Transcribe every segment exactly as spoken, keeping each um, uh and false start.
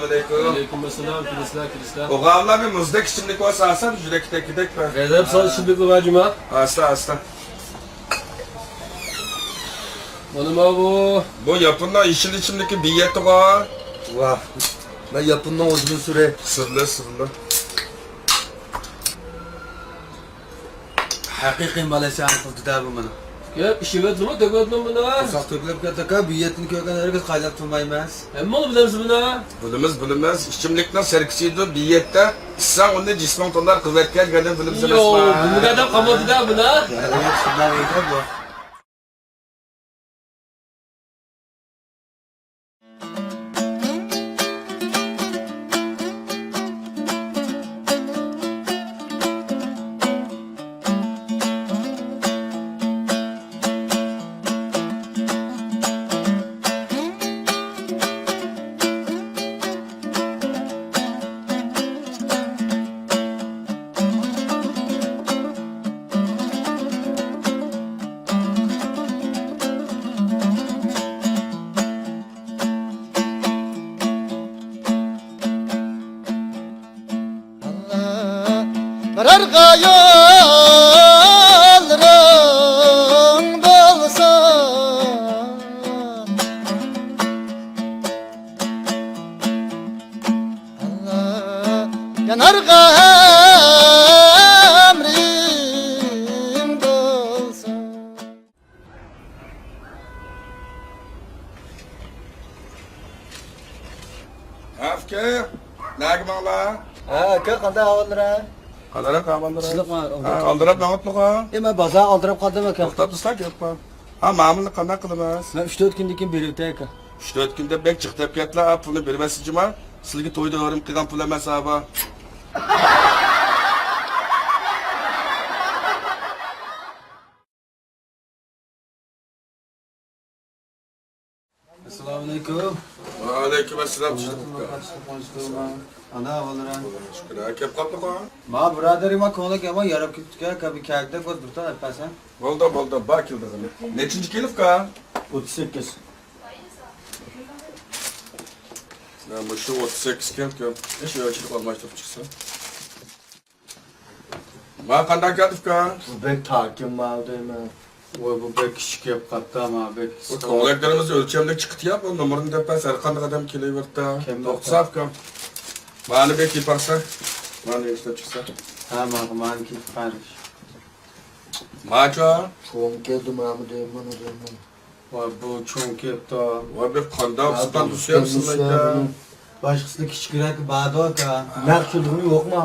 ئەلەيكۇم. ۋەئەلەيكۇم ئەسسالام. كىرىسىلەر، كىرىسىلەر. ئوغۇللار، بىر مۇزدەك ئىچىملىك بولسا ئالسام، يۈرەك تەگكۈدەك بار. غەزەپ سال ئىچىملىكنى بار جۇما. ئاستا، ئاستا. مانا ما بۇ. بۇ ياپوننىڭ يېشىل ئىچىملىكى بىيەتىغۇ. ۋاھ. مەن ياپوننىڭ ئۇزۇن سۈرى. سىرلى، سىرلى. ھەقىقىي مالايسىيانىڭ قىزى دە بۇ مانا. ياق، ئىچىۋەتتىمۇ، تۆكۈۋەتتىم بۇنى. قورساق تۆكۈلۈپ كەتتىكا، بىيەتنى كۆرگەن ھەرگىز قايناپ تۇرمايمىز. ھەممىڭلار بىلەمسىز بۇنى؟ بىلىمىز، بىلىمىز. ئىچىملىكنىڭ سەركىسىدۇ، بىيەتتە ئىچسەڭ ئۇنى جىسمىڭ تونار، قۇۋۋەتكە كەلگەندىن بىلىمسىز يوق، ئەمەسمۇ؟ بۇنى قانداق قاماتتى دە بۇنى؟ ياق، شۇنداق ئىدى بۇ. بىرەر خىياللىرىڭ بولسا، يانارغا ئەمرىم بولسا. ھە، ئۇكا، نەگە ماڭلا؟ ھە، ئاكا، قانداق ئەھۋاللىرىڭ؟ قانداق ئەھۋاللىرىڭ؟ سىزلىق ماڭا ھە، ئالدىراپ ماڭىپتىغۇ؟ ئە، مەن بازار ئالدىراپ قالدىم، ئاكا. توختاپ تۇرساڭ، كېلىپ قال. ھە، مەمۇلنى قانداق قىلىمىز؟ مەن ئۈچ تۆت كۈندىن كېيىن بېرىۋېتەي، ئاكا. ئۈچ تۆت كۈندە بەك جىق دەپ كەتتىلا، پۇلنى بېرىۋەتسە جۇما. سىلىگە تويدا ھۆرۈم قىلغان پۇل ئەمەس، ئابا. ئەسسالامۇئەلەيكۇم. ۋەئەلەيكۇم ئەسسالام. ئانا، ئەھۋاللىرىڭ؟ شۈكۈر، ھە، كەپ قاپتۇقۇ. ما بۇرادىرىم كۆڭلەك يامان ياراپ كېتىپتىكەن، كەبى كەگدەك بولۇپ بىر تال ئەپ بەرسەڭ. بولدى، بولدى، بار كېلىدىغىنى. نەچچىنچى كېلىپكا؟ ئوتتۇز سەككىز. مۇشۇ ئوتتۇز سەككىز كېلىپكەن. ئىش ئۆچۈرۈپ ئالماشتۇرۇپ چىقسا. ما قانداق كەلدى ئۇكا؟ بۇ بەك تاكىم ما دەيمەن. ۋاي، بۇ بەك كىچىك كېلىپ قاپتۇ، ما بەك بۇ قىسقا. كۆڭلەكلىرىمىز ئۆلچەملىك چىقتى يا، بۇ نومۇرنى دەپ بەرسە ھەر قانداق ئادەم كېلىۋېرىدۇ. كەم توختىسا ئۇكام. مانى بەك كېلىپ باقسا. مانى ئىشلەپ چىقسا. ھە، ماقۇل، مانى كېلىپ قارىش. ماچۇ؟ چوڭ كەلدى، ماما دەيمەن، دەيمەن. ۋاي، بۇ چوڭ كېلىپتۇ. ۋاي، بىر قانداق ۋاي، قىسقان بۇ دۇسيا كەلمىسە بىسمىللاھتا. بۇنى باشقىسىدا كىچىكرەك باردا ئاكا. نەق كېلىدىغىنى يوقما؟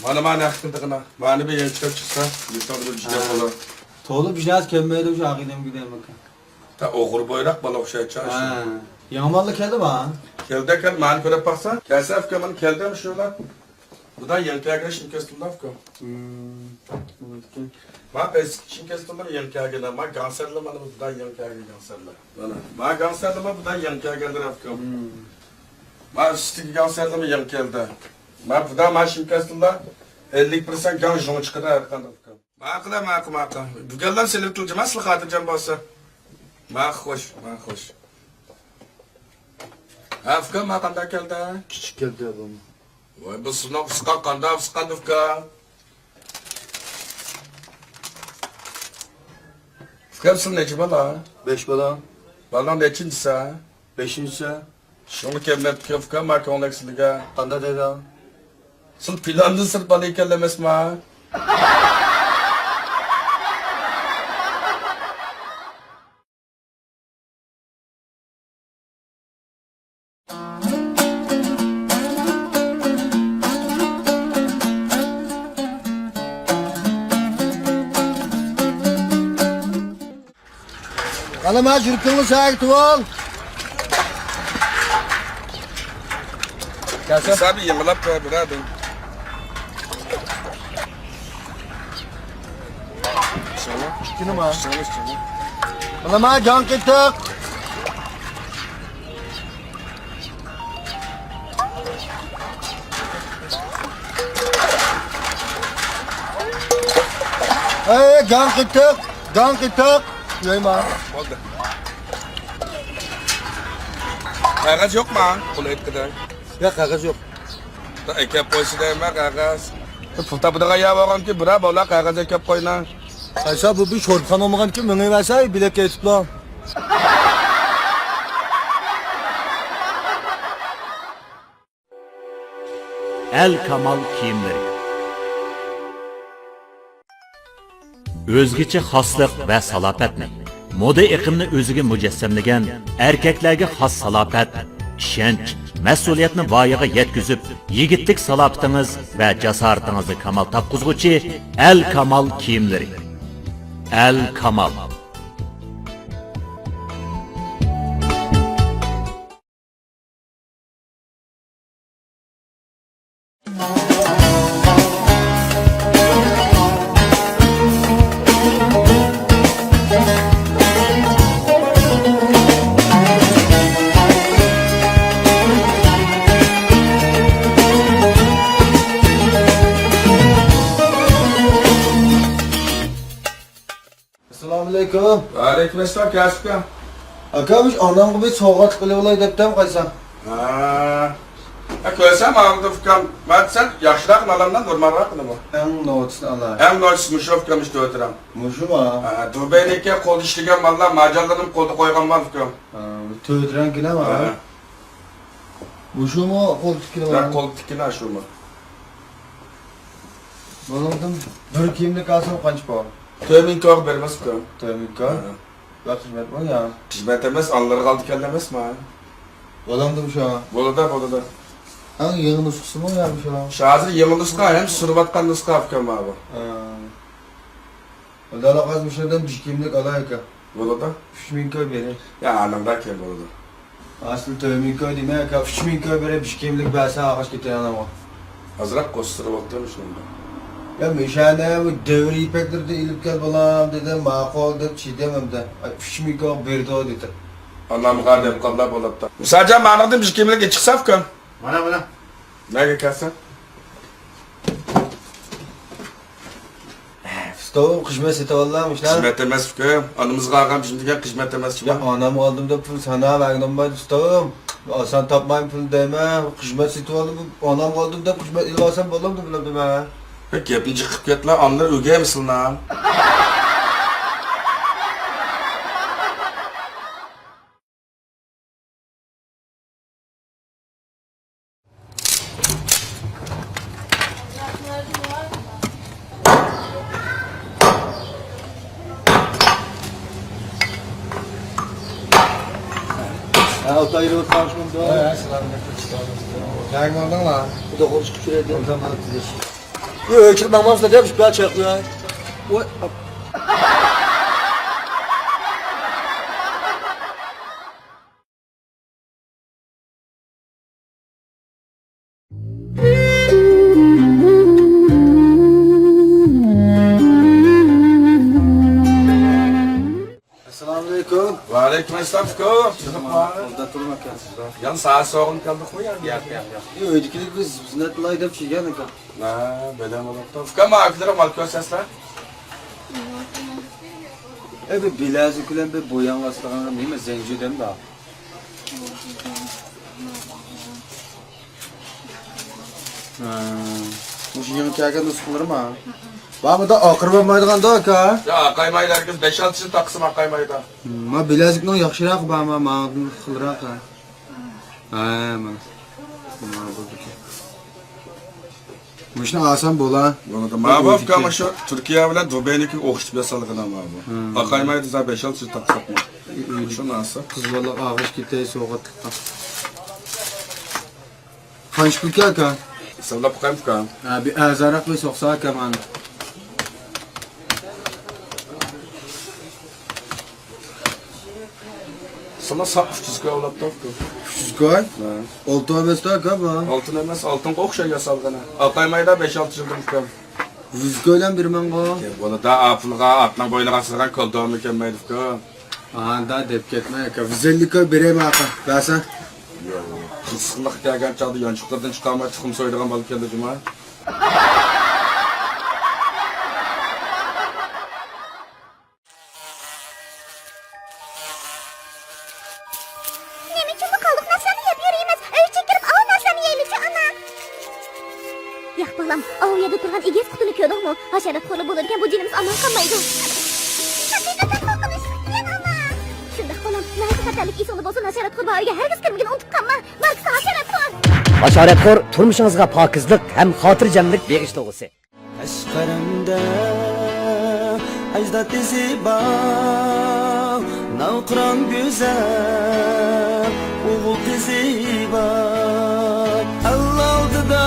مانا، مانا نەق كېلىدىغىنى. مانا بىر يېڭى چىقىپ چىقسا، مېتال بىر جۈدە ھە. بولار. تولا بىر نەرسە كەلمەيدۇ شۇ ئاغىنەمگە دەيمەن ئاكا. تا ئوغرى بويراق بالا ئوخشايدۇ ھە. يامان ماللا كەلدىما؟ كەلدى، كەلدى. مانا كۆرۈپ باقسا. كەلسە ئۇكا، مانا كەلدىم شۇلا. بۇدا يېڭى كەلگەن شىمكەستۇندا ئۇكا. مم. ما ئەسكى شىمكەستۇنلار يېڭى كەلگەن. ما گاڭسەرلەر مانا بۇدا يېڭى كەلگەن گاڭسەرلەر. مانا. ما گاڭسەرلەر ما بۇدا يېڭى كەلگەنلەر ئۇكا. مم. ما ئۈستىدىكى گاڭسەرلەر يېڭى كەلدى. ما بۇدا ما شىمكەستۇنلار ئەللىك پىرسەنت گاڭ ژۇڭ چىقىدۇ ھەر قانداق ئۇكا. ماقۇل، ماقۇل، ماقۇل. بۈگۈنلا سېلىۋېتىلجىما سىلى خاتىرجەم بولسا. ما خوش، ما خوش. ھە، ئۇكا، ما قانداق كەلدى؟ كىچىك كەلدى، ئابام. ۋاي، بۇ سىنىڭ ئۇسقان قانداق ئۇسقان، ئۇكا؟ ئۇكام، سىلى نەچچە بالا؟ بەش بالا. بالىنىڭ نەچچىنچىسى؟ بەشىنچىسى. شۇڭا كەلمەپتىكەن، ئۇكام، ما كۆڭلەك سىلىگە. قانداق دەيدۇ؟ سىلى پىلاندىن سىرت بالا ئىكەنلەر ئەمەسما؟ قالما، جۈركۈڭنى سايىتىۋال. كەلسە. ھېسابى يېڭىلاپ قوي، بۇرادەر. ئىككىنىما؟ قالما، جان قېتىق. ئەي، گاڭ قېتىق، گاڭ قېتىق. يايما. بولدى. قەغەز يوقما؟ قول ئېيتقىدەك. ياق، قەغەز يوق. ئەكەپ قويسا دەيمەن، قەغەز. پۇل تاپىدىغان يەر بولغانكى، بىرەر بولا قەغەز ئەكەپ قوينا. قايسا بۇ بىر شورتخانا بولمىغانكى، مېڭىۋەرسە، بىلەت كېتىپلا. ئەل كامال كىيىملىرى. ئۆزگىچە خاسلىق ۋە سالاپەتنى، مودا ئېقىمنى ئۆزىگە مۇجەسسەملىگەن ئەركەكلەرگە خاس سالاپەت، ئىشەنچ، مەسئۇلىيەتنى ۋايىغا يەتكۈزۈپ، يىگىتلىك سالاپىتىڭىز ۋە جاسارىتىڭىزنى كامال تاپقۇزغۇچى ئەل كامال كىيىملىرى. ئەل كامال. ئەسسالامۇئەلەيكۇم. ۋەئەلەيكۇم ئەسسالام، كەسىپ ئاكا. ئاكا، مۇشۇ ئانامغا بىر سوۋغاتلىق ئېلىۋالاي دەپتىم، قايسا؟ ھە. ھە، كۆرسەم ئالدىم ئۇكام. مەن سەل ياخشىراق ئالامدۇ، نورمالراق نېمە؟ ئەڭ نوچىسىنى ئالاي. ئەڭ نوچىسى مۇشۇ ئۇكام، مۇشۇ تۆت رەڭ. مۇشۇما؟ ھە، دۇبەيدىكى قولدا ئىشلىگەن ماللار، ماجارلارنىڭ قولدا قويغان مال ئۇكام. ھە، تۆت رەڭ كېلەم ھە. ھە. مۇشۇمۇ قولدا تىككىنى ھە، بار؟ قولدا تىككىنى شۇمۇ. بۇنىڭدىن بىر كىيىملىك ئالسام قانچە پۇل؟ تۆت مىڭ كوغا بېرىمىز ئۇكام. تۆت مىڭ كوغا؟ ھە. ۋە خىزمەتمۇ يا؟ خىزمەت ئەمەس، ئاللىرىغا ئالدى كەلدى ئەمەسمۇ؟ بولامدۇ شۇ؟ بولىدۇ، بولىدۇ. ھەم يېڭى نۇسخىسىمۇ يا شۇ؟ شۇ ھازىر يېڭى نۇسخا، ھەم سۈرۈۋاتقان نۇسخا ئۇكام بۇ. ھە. ئۇنداقلا قالسا مۇشۇنىڭدىن بىر كىيىملىك ئالاي ئاكا. بولىدۇ. ئۈچ مىڭ كوي بېرەي. يا، ئانىڭدا كەم بولىدۇ. ئەسلى تۆت مىڭ كوي دېمەي ئاكا، ئۈچ مىڭ كوي بېرەي، بىر كىيىملىك بەرسە ئاغاچ كېتەي ئانامغا. ئازراق قوستۇرۇپ ئوتتۇم شۇنىڭدا. يا، مۇشەنە بۇ دەۋر يىپەكلىرىدە ئېلىپ كەل بالام دېدىم، ماقۇل دەپ چىدىم ئەمدى. ئاي، ئۈچ مىڭ كوي بېرىدۇ دېدى. ئانامغا دەپ قاللا بولۇپتۇ. مۇساجان مانىڭدىن بىر كىيىملىك ئېچىقسا ئۇكام. مانا، مانا. نەگە كەلسەڭ؟ ئۇستام، خىزمەت سېتىۋالدىم، ئىشلار. خىزمەت ئەمەس ئۇكام. ئانىمىزغا ئالغان بىزمىكەن، خىزمەت ئەمەس شۇڭا. ئانامغا ئالدىم دەپ پۇل سانا بەرگىنىم بار، ئۇستام. ئاسان تاپمايمەن پۇل دەيمەن. خىزمەت سېتىۋالدىم، ئانامغا ئالدىم دەپ خىزمەت ئېلىۋالسام بولامدۇ بىلەمدىمەن. بەك گەپنى جىق قىلىپ كەتلا، ئانىلار ئۆگەيمىسىلا. ھە، ئالتە ئايرىۋاتقان شۇنداق. ھە، سالام ئەلەيكۇم. نەگە ماڭدىڭلار؟ بۇ دوغرا چىقىپ يۈرەيدۇ. ئۆيگە چىقىپ ماڭمامسىلەر دەپ، شۇ چاقلىياي. ۋاي. ئەسسالامۇئەلەيكۇم. ۋەئەلەيكۇم ئەسسالام، ئۇكا. ئوردا تۇرۇڭ ئاكا. يان سائەت سوغۇن كەلدۇقمۇ يا؟ ياق، ياق، ياق. ياق، ئۆيدىكىلەر بىز خىزمەت قىلاي دەپ كەلگەن ئاكا. ھە، بەلەن بولۇپتۇ. ئۇكا، ما ئاكىلىرىڭ مال كۆرسەتسىلە. ئەي، بىر بىلەزۈك بىلەن بىر بوياڭغا ئاسىدىغان نېمە زەنجىر دەمدۇ؟ ھە. مۇشۇ يېڭى كەلگەن نۇسخىلىرىما؟ بارمىدا ئاقىرىپ بولمايدىغاندۇ ئاكا؟ يا، ئاقايمايدۇ، ھەرگىز بەش-ئالتىسىنى تاقىسىمۇ ئاقايمايدۇ. ما بىلەزۈكنىڭ ياخشىراقى بارما، ماڭىدىن خىلراق. ھە، مانا. مانا بۇ. مۇشۇنى ئالسام بولا. بولىدۇ. ما بۇ ئۇكا، مانا شۇ تۈركىيە بىلەن دۇبەينىڭكىگە ئوخشىتىپ ياسالغىنى ما بۇ. ھە. ئاقايمايدۇ، زا بەش-ئالتە يىل تاقىساقمۇ. شۇنى ئالسا. قىز بالا ئاغىش كېتەي سوغاتلىققا. قانچە پۇل ئاكا؟ ھېسابلاپ باقايمۇ ئۇكا؟ ھە، بىر ئەرزانراق بىر سوقسا ئاكا مانا. ساڭا ساپ ئۈچ يۈز كوي بولاپتۇ. ئۈچ يۈز كوي؟ ھە. ئالتە ئەمەستۇ ئاكا بۇ؟ ئالتۇن ئەمەس، ئالتۇنغا ئوخشاش ياسالغىنى. ئاقايمايدا بەش-ئالتە يىلدىن ئۇكام. يۈز كويلام بېرىمەنغۇ. يا، بولىدۇ، ئا پۇلغا ئاتنىڭ بوينىغا ئاسىدىغان كولدۇرما كەلمەيدۇ ئۇكام. ئاندا دەپ كەتمە ئاكا، يۈز ئەللىك كوي بېرەيمۇ ئاكا، بەرسەڭ. ياق، قىزىقلىق كەلگەن چاغدا يانچۇقلىرىدىن چىقارماي تۇخۇم سويىدىغان بالا كەلدى جۇما. نېمە ئۈچۈن بۇ قالدۇق نانلارنى يەپ يۈرىمىز؟ ئۆيگە كىرىپ ئاۋۇ نانلارنى يەيلى. ئاۋۇ يەردە تۇرغان ئېگىز قۇتىنى كۆردۈڭمۇ؟ ھاشاراتخورلار بولىدىكەن، بۇ جېنىمىز ئامان قالمايدۇ. ھەقىقەتەن قورقۇنچلۇق ئىكەن، ئانا. شۇنداق بالام، ناھايىتى خەتەرلىك. ئېسىڭدە بولسۇن، ھاشاراتخور بار ئۆيگە ھەرگىز كىرمىگىنى ئۇنتۇپ قالما. ماركسا ھاشاراتخور! ھاشاراتخور تۇرمۇشىڭىزغا پاكىزلىق ھەم خاتىرجەملىك بېغىشلىغۇسى. ئەشقەرەمدە ئەجداد ئىزى بار، ناۋقىران گۈزەل ئوغۇل قىزى بار. ئەل ئالدىدا